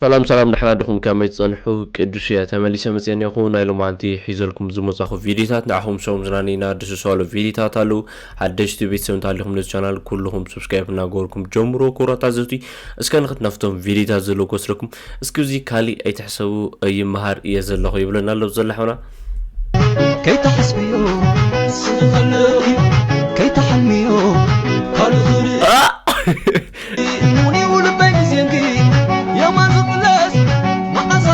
ሰላም ሰላም፣ ደሕና ድኹም? ከመይ ትጸንሑ? ቅዱስ እየ ተመሊሰ መጽአ እኒኹ። ናይ ሎማዓንቲ ሒዘልኩም ዝመጻኹ ቪዲዮታት ንዓኹም ሸው ዝናነይና ድስሳሉ ቪዲዮታት ኣለዉ። ሓደሽቲ ቤተሰብ እንተሃሊኹም ነዚ ቻናል ኩልኹም ሰብስክራይብ እናገበርኩም ጀምሮ። ክቡራት ታዘብቲ፣ እስከ ንኽድ ናብቶም ቪዲዮታት ዘለዉ ክወስደኩም። እስኪ እዚ ካሊእ ኣይትሕሰቡ፣ ይመሃር እየ ዘለኹ ይብለና ኣሎ ዘሎ ሓውና። ከይተሓስብዮ ስኸለኺ ከይተሓልምዮ ካልእ እሙን እዩ ልበይ ግዜንኪ የማን ዝቕለስ መዓሳ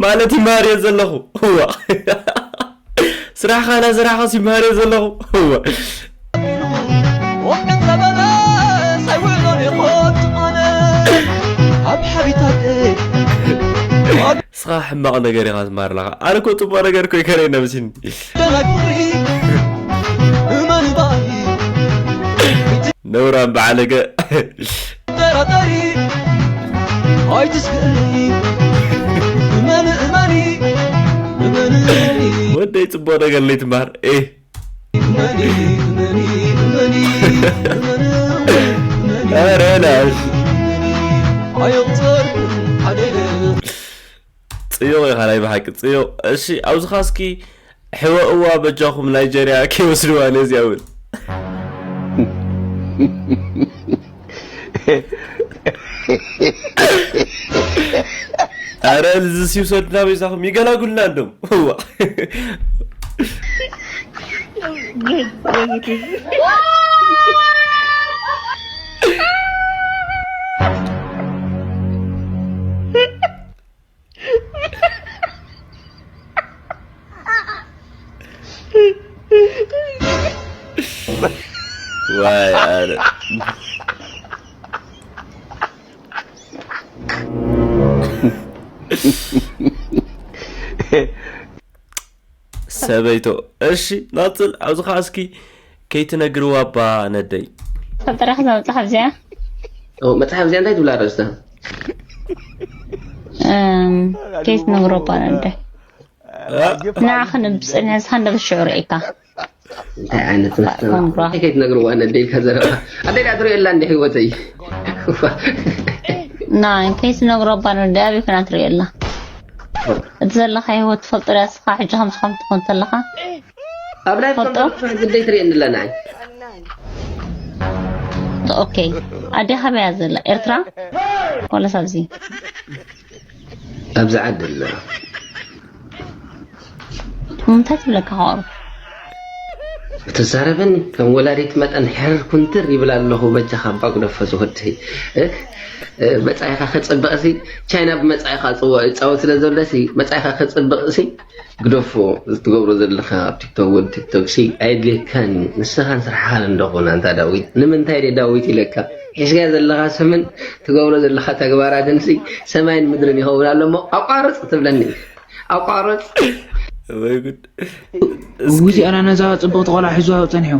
ማለት ይመሃር እየ ዘለኹ። እዋ ስራሕኻ ናስራሕኻስ ይመሃር እየ ዘለኹ። እዋ ወቅት ለበለስ ኣይውዕሎን ይኾን ኣነ ኣብ ሓቢታት እስኻ ሕማቕ ነገር ኢኻ ትመሃር ኣለኻ። ኣነ እኮ ጽቡቕ ነገር እኮ ይከረየና መሲኒ። ደጋግሪ እመን ባይ ነውራም በዓለገ ጠራጠሪ ኣይትስክእኒ እመን እመኒ እመን ወደይ ጽቡቕ ነገር ለይትመሃር ኤ እመኒ እመኒ እመኒ እመኒ ኧረ ናሽ ኣየቑጸርኩን ሓደ ጽዮቕ ኢኻ ናይ ብሓቂ ጽዮቕ። እሺ ኣብዝኻ እስኪ ሕወእዋ በጃኹም ናይጀርያ ከይወስድዋ ነዚኣ እውን ኣረ እዚ ሲውሰድና በይዛኹም ይገላጉልና እንዶም እዋ ዋይ ኣረ ሰበይቶ እሺ ናጽል ኣብዚ ኸዓ እስኪ ከይትነግርዋ እባ ነደይ ፈጠራኻ ዘምፅሓ ኣብዚኣ መፅሓፍ እዚኣ እንታይ ትብላ ኣርእስታ እም፣ ከይትነግሮ እባ ነደይ ንዓ ክንብፅን ሕዝኻ እንደበሽዑ ርእካ እንታይ ዓይነት መስተ ኮንግራ ከይትነግርዋ ነደይ ኢልካ ዘረባ ኣደይ ዳ ትሪኦ ኣላ እንደ ህይወተይ ና ከይትነግሮ እባ ነደይ ኣበይ ኮይና ትርኢ ኣላ እቲ ዘለካ ህይወት ትፈልጦ ዳ ስኻ ሕጂ ከምዚ ከም ትኾን ተለካ ኣብ ላይ ፈልጦ? ግደይ ትሪእኒ ኣለና ኦኬ ኣዴኻ በያ ዘላ ኤርትራ ኮለስ ኣብዚ ኣብዚ ዓዲ ኣላ እንታይ ትብለካ ከቕሩ ትዛረበኒ ከም ወላዲት መጠን ሕርር ኩንትር ይብል ኣለኹ በጃኻ ኣባ ግደፎ ዝወደይ እ? እ፣ መጻኢኻ ከጽብቕ ሲ ቻይና ብመጻኢኻ ጽዎ ይጻወት ስለ ዘሎ ሲ መጻኢኻ ከጽብቕ ሲ ግደፎ እዚ ትገብሮ ዘለኻ ኣብ ቲክቶክ ወዲ ቲክቶክ ሲ ኣየድልየካን እዩ ንስኻን ስራሕኻን እንደኹን ኣንታ ዳዊት ንምንታይ ደ ዳዊት ኢለካ ሒዝካዮ ዘለኻ ስምን ትገብሮ ዘለኻ ተግባራትን ሲ ሰማይን ምድርን ይኸውን ኣሎ እሞ ኣቋርጽ ትብለኒ ኣቋርጽ ወይ ጉድ እዚኣ ነዛ ፅብቕቲ ቆልዓ ሒዝዋ ፀኒሑ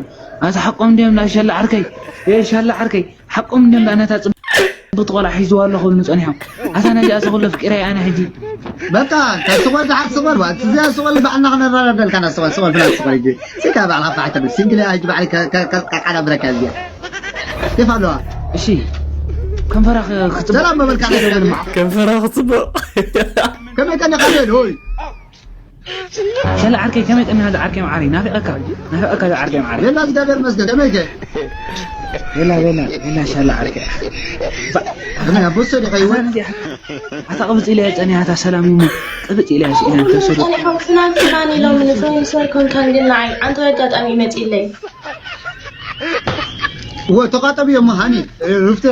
ኣታ ሓቆም እንድዮም ዳ ሻላ ዓርከይ የ ሻላ ዓርከይ ሓቆም እንድዮም ዳ ነታ ፅብቕቲ ቆልዓ ሒዝዋ ኣሎ ክብሉ ፀኒሖም ኣታ ነዚኣ ሰኹሎ ፍቂረይ ኣነ ሕጂ በቃ ከስቆል ዝሓት ስቆል ባ እዚኣ ስቆል ባዕልና ክነረዳደልካ ና ስቆል ስቆል ብላ ስቆል እጂ ሲካ ባዕልካ ፋሕ ተብል ሲንግል ሕጂ ባዕሊ ከቃዳ ብረካ እዚኣ ኬፍ ኣለዋ እሺ ከንፈራ ክፅብቕ ሰላም መበልካ ፍቂረ በልማ ከንፈራ ክፅብቕ ከመይ ቀኒኻ ብል ሆይ ሸላ ዓርከይ ከመይ ቀኒኻ ዝዓርከይ መዓሪ ናፊቐካ ናፊቐካ ዝዓርከይ መዓሪ የላ እግዚኣብሔር መስገን ከመይ ከ የላ የላ የላ ሸላ ዓርከይ ከመይ ኣቦሶ ዲኻ ይወን ኣታ ቅብፅ ኢለ ፀኒሃታ ሰላም ይሞ ቅብፅ ኢለ ስኢነ ተሰሩ ትናንት ትናንት ኢሎም ንፍሬንሰር ኮንካን ግን ንዓይ ዓንተው ኣጋጣሚ መፂለይ ወ ተቃጠብ እዮም ሃኒ ሩፍተ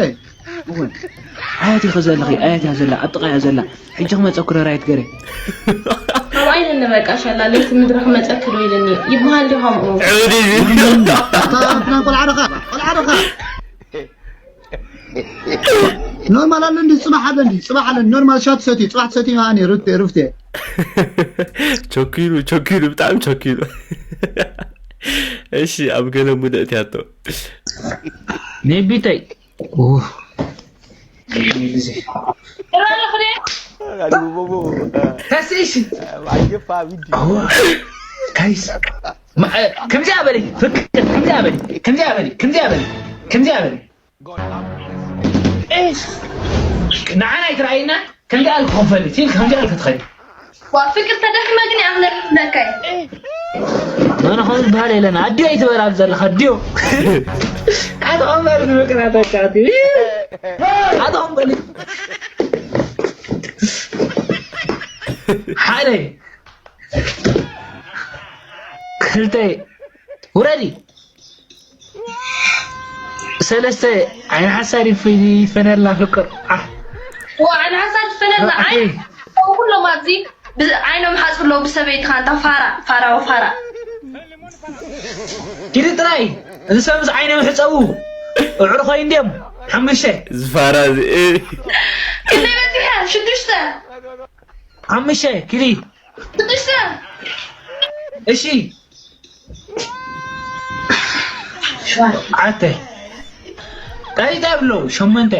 እውን ኣያት ኢኸ ዘለኺ ኣያት እያ ዘላ ኣብ ጥቓ እያ ዘላ ሕጂ ክመፀኩ ረራየት ገረ ካብ ኣይለኒ በቃ ሸላ ለይቲ ምድሪ ክመፀኪ ዶ ኢልኒ ይበሃል ዲ ከምኡ ኣታ ፍናን ቆልዓ ደኻ ቆልዓ ደኻ ኖርማል ኣሎ እንዲ ፅባሕ ኣሎ እንዲ ፅባሕ ኣሎ ኖርማል ሻት ሰትዩ ፅባሕ ትሰትዩ ሃኒ ሩፍተ ሩፍተ ቸኪሉ ቸኪሉ ብጣዕሚ ቸኪሉ እሺ ኣብ ገለ ሙድ እትያቶ ነቢተይ ተስሽ ካይስ ከምዚኣ በለይ ፍቅር ከምዚኣ በለይ ከምዚኣ በለይ ከምዚኣ በለይ ከምዚኣ በለይ ንዓና ኣይትረኣይና። ከምዚ ኣልክ ክኸፈል ኢልካ ከምዚ ኣልክ ትኸድ። ዋ ፍቅር ተደኺመ ግን ኣኽለ ለካይ ኣነ ኸም ዝበሃል የለን። ኣዲዮ ኣይትበል ኣብ ዘለኻ ኣዲዮ። ኣቶ ኸምበር ዝምቅናተካ ኣቶ ኸምበር ሓደ ክልተ ውረዲ ሰለስተ ዓይኒ ሓሳድ ይፈነላ ፍቅር ዋ ዓይኒ ሓሳድ ፈነላ ዓይኒ ኩሎም ኣብዚ ዓይኖም ሓፅብሎ ብሰበይትኻ እንታ ፋራ ፋራ ወፋራ ኪዲ ጥራይ እዚ ሰብ ምስ ዓይኖም ሕፀቡ እዕሩ ኾይ እንድዮም ሓሙሽተ ዝፋራ እዚ ክንደይ በፂሐ ሽዱሽተ ሓሙሽተ ኪዲ ሽዱሽተ እሺ ዓተ ጠሪጣ ብለው ሸመንተ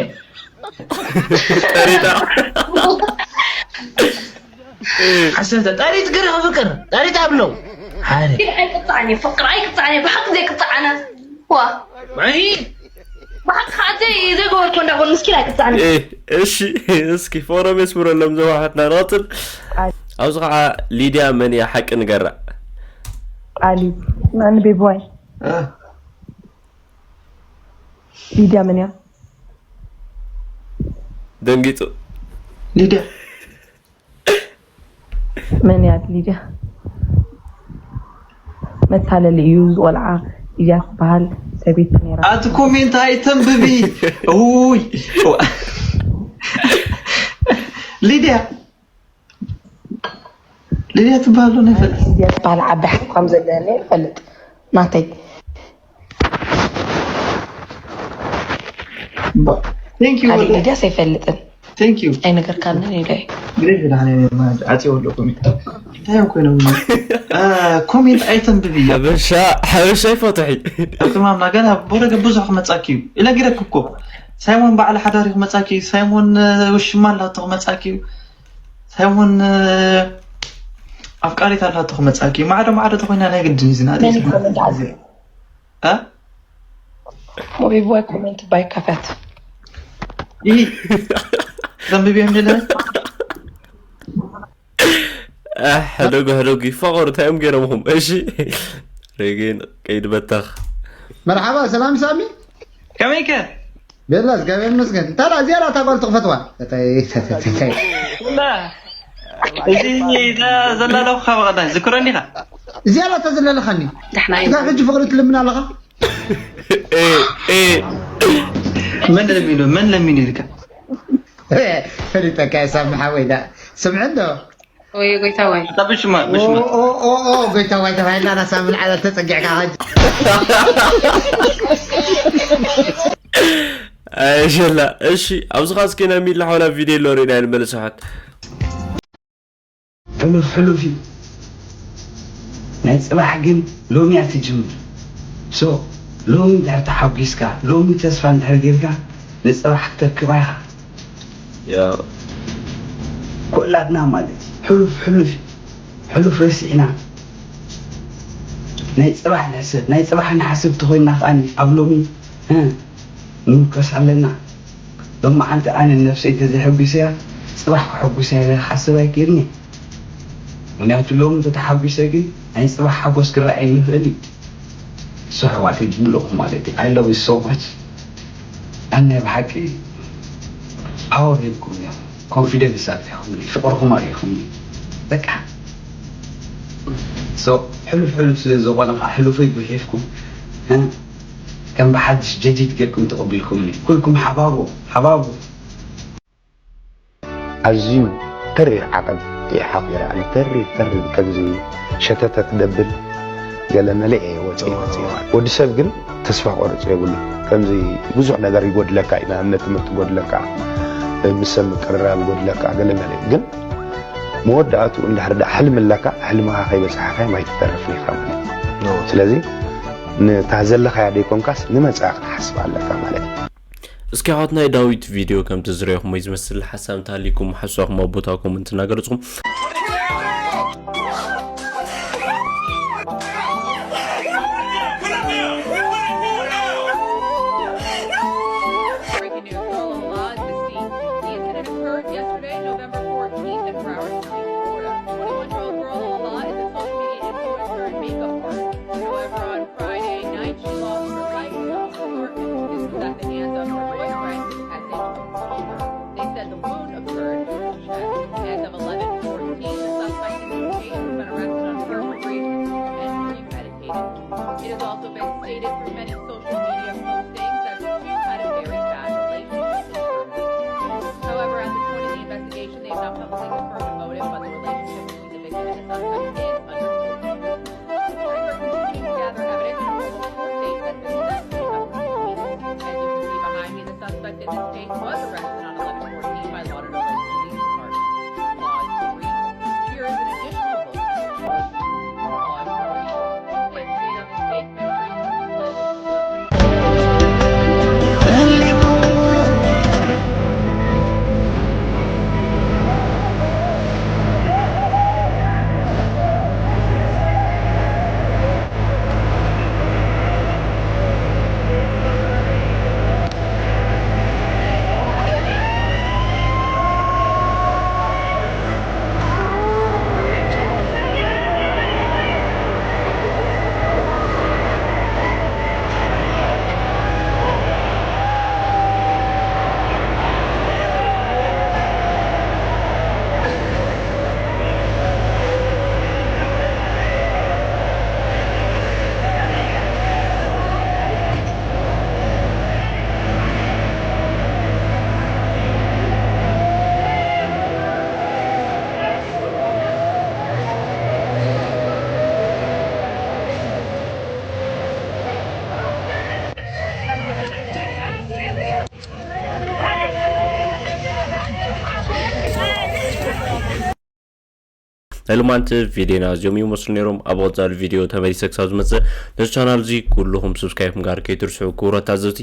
ጠሪጣ ዓሰርተ ጠሪጥ ግርህ ፍቅር ጠሪጣ ብለው ሓደ ግን ኣይቅፃዕን እዩ ፍቅር ኣይቅፃዕን እዩ ብሓቂ ዘይቅፃዓና ዋ ማይ ብሓቂ ከዓ ዘይ- ዘይገበርኩ እንዳበሉ ምስኪን ኣይቅፃዕን እዩ እሺ እስኪ ፎረም የስምረሎም ዘዋሓትና ንቐፅል ኣብዚ ከዓ ሊድያ መን እያ ሓቂ ንገራ ቃሊ መን ቤብዋይ ሊድያ መን እያ ደንጊፁ ሊድያ መን እያ ሊድያ መታለሊ እዩ ዝቆልዓ ሊድያ ትበሃል ሰበይቲ ነይራ ኣቲ ኮሜንት ኣይተንብቢ ውይ ሊድያ ሊድያ ትበሃል ዶ ናይ ፈልጥ ሊድያ ትበሃል ዓባይ ሓቂ ከም ዘለኒ ይፈልጥ ናተይ Thank you ካልእ ወላሂ። ሊድያስ ኣይፈልጥን Thank you ኣይነገርካንን ኢለ እዩ ግሬት መድኃኒዓለም ዓፅዮ ኣሎ ኮሜንት እንታይ እዮም ኮይኖም ኮሜንት ኣይተንብቢ ሓበሻ ሓበሻ ይፈትሒ ሕክማምና ገና ብወረገ ብዙሕ ክመፃኪ እዩ ኢለ ግደክ እኮ ሳይሞን በዓል ሓዳሪ ክመፃኪ እዩ ሳይሞን ውሽማ ኣላቶ ክመፃኪ እዩ ሳይሞን ኣፍቃሪት ኣላቶ ክመፃኪ እዩ ማዕዶ ማዕዶ ተኮይና ናይ ግድን እዩ ዝና መን ኮመንት ዓዚ እ? ሞቢቦይ ኮመንት ባይ ከፈት ይህ ተንብቢ የሚል ሕደጉ ሕደጉ ይፋቐሩ እንታይ እዮም ገይሮምኹም እሺ ሬጌን ቀይድ በታኽ መርሓባ ሰላም ሳሚ ከመይከ ቤላ እግዚኣብሔር ይመስገን እንታ እዚኣ ላታ ጓል ትኽፈትዋ እና እዚ እዛ ዘላለኹ ካብ ቀዳይ ዝክሮ እንዲኻ እዚኣ ላታ ዘለለኻኒ ደሕና እዛ ሕጂ ፍቕሪ ትልምና ኣለኻ መን ለሚኑ መን ለሚኑ ኢልካ ፈሊጠካ ሳሚ ሓወይ ዳ ስምዐ እንዶ ወይ ጎይታ ወይ እታ ብሽማ ብሽማ ጎይታ ዋይ ተባሂልና ናሳ ምን ዓለት ተፀጊዕካ ሕጂ ኣይሸላ እሺ ኣብዚ ኻስኪ ናይ ሚላ ሓውና ቪድዮ ኣሎ ሪና ንመለስ ሓት ሕሉፍ ሕሉፍ እዩ ናይ ፅባሕ ግን ሎሚ እያ ትጅምር ሶ ሎሚ እንድሕር ተሓጒስካ ሎሚ ተስፋ እንድሕር ጌርካ ንፅባሕ ክተክባ ኢኻ ያው ኩላትና ማለት እዩ ሕሉፍ ሕሉፍ እዩ ሕሉፍ ረሲዕና ናይ ፅባሕ ንሕሰብ ናይ ፅባሕ ንሓስብ ተኮይንና ከዓኒ ኣብ ሎሚ እ፣ ንምከስ ኣለና ሎማዓንቲ ኣነ ነብሰይ ተዘይሐጒሰያ ፅባሕ ከሐጉሳ ኢለ ክሓስብ ኣይክእልን እየ ምክንያቱ ሎሚ እንተተሓጒሰ ግን ናይ ፅባሕ ሓጎስ ክረኣየኒ ይኽእል እዩ እሱ ኣሕዋተይ ዝብለኹ ማለት እዩ I love you so much ኣነ ብሓቂ power ሂብኩም እዮም confidence ኣእቲኹምኒ ፍቕርኹም ኣርእኹምኒ በቃ so ሕሉፍ ሕሉፍ ስለ ዝኾነ ከዓ ሕሉፈይ ጉሒፍኩም እ፣ ከም ብሓድሽ ጀዲድ ጌርኩም ተቐቢልኩምኒ ኩልኩም ሓባቡ ሓባቡ ኣዝዩ ተሪር ዓቐብ እየ ሓቑረ ኣነ ተሪር ተሪር ከምዚ ሸተተት ደብል ገለ መለ እየ ወፂ ወዲ ሰብ ግን ተስፋ ቆርፅ የብሉ ከምዚ ብዙሕ ነገር ይጎድለካ እዩ ንኣብነት ትምህርቲ ጎድለካ ምስ ሰብ ምቅርራብ ይጎድለካ ገለ መለ ግን መወዳእቱ እንድሕር ዳ ሕልሚ ኣለካ ሕልምኻ ከይበፅሓካ ማይ ትተርፍ ኢኻ ማለት እዩ ስለዚ ንታ ዘለኻያ ደይኮንካስ ንመፃኢ ክትሓስብ ኣለካ ማለት እዩ እስኪ ኣሕዋት ናይ ዳዊት ቪድዮ ከም ትዝረኹም ወይ ዝመስል ሓሳብ እንተሃሊኩም ሓሳብኩም ኣብ ቦታ ኮመንት እናገለፅኩም State was arrested on eleven fourteen by Lauderdale Police Department. Clause three. Here is an additional book. Clause three. They say that the state ናይ ሎማንቲ ቪድዮና እዚኦም ይመስሉ ነይሮም። ኣብ ቀፃሊ ቪድዮ ተመሊሰ ክሳብ ዝመፅእ ነዚ ቻናል እዚ ኩልኹም subscribe ምግባር ከይትርስዑ ክቡራት ታዘብቲ።